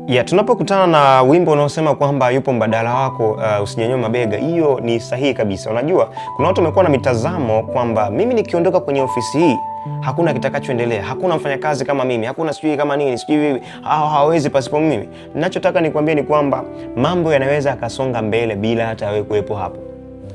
Ya, tunapokutana na wimbo unaosema kwamba yupo mbadala wako, usinyanyue mabega, hiyo ni sahihi kabisa. Unajua, kuna watu wamekuwa na mitazamo kwamba mimi nikiondoka kwenye ofisi hii hakuna kitakachoendelea, hakuna mfanyakazi kama mimi, hakuna sijui kama nini, sijui vipi, hao hawawezi pasipo mimi. Ninachotaka nikwambie ni kwamba mambo yanaweza yakasonga mbele bila hata wewe kuwepo hapo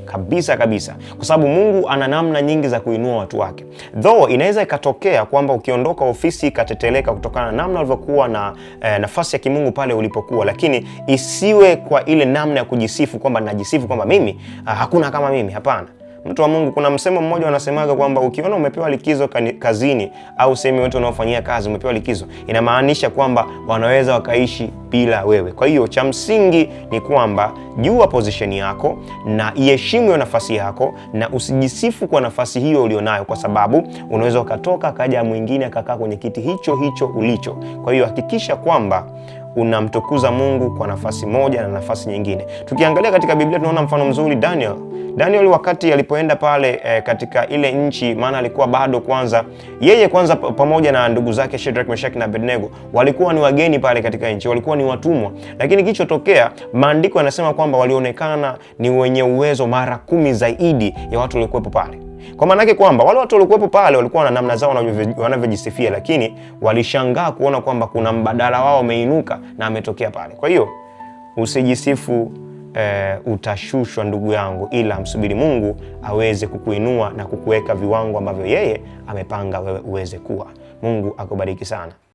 kabisa kabisa, kwa sababu Mungu ana namna nyingi za kuinua watu wake. Though inaweza ikatokea kwamba ukiondoka ofisi ikateteleka kutokana na namna ulivyokuwa na nafasi ya kimungu pale ulipokuwa, lakini isiwe kwa ile namna ya kujisifu kwamba najisifu kwamba mimi hakuna kama mimi. Hapana. Mtu wa Mungu, kuna msemo mmoja wanasemaga kwamba ukiona umepewa likizo kazini au sehemu yote unaofanyia kazi umepewa likizo, inamaanisha kwamba wanaweza wakaishi bila wewe. Kwa hiyo cha msingi ni kwamba jua position yako na iheshimu hiyo nafasi yako na usijisifu kwa nafasi hiyo ulionayo, kwa sababu unaweza ukatoka akaja mwingine akakaa kwenye kiti hicho hicho ulicho. Kwa hiyo hakikisha kwamba unamtukuza Mungu kwa nafasi moja na nafasi nyingine. Tukiangalia katika Biblia tunaona mfano mzuri Daniel. Daniel wakati alipoenda pale katika ile nchi, maana alikuwa bado kwanza yeye kwanza pamoja na ndugu zake Shadrach, Meshach na Abednego walikuwa ni wageni pale katika nchi, walikuwa ni watumwa, lakini kilichotokea, maandiko yanasema kwamba walionekana ni wenye uwezo mara 10 zaidi ya watu waliokuwepo pale. Kwa maana yake kwamba wale watu waliokuwepo pale walikuwa na namna zao wanavyojisifia, lakini walishangaa kuona kwamba kuna mbadala wao ameinuka na ametokea pale. Kwa hiyo usijisifu, utashushwa ndugu yangu, ila msubiri Mungu aweze kukuinua na kukuweka viwango ambavyo yeye amepanga wewe uweze kuwa. Mungu akubariki sana.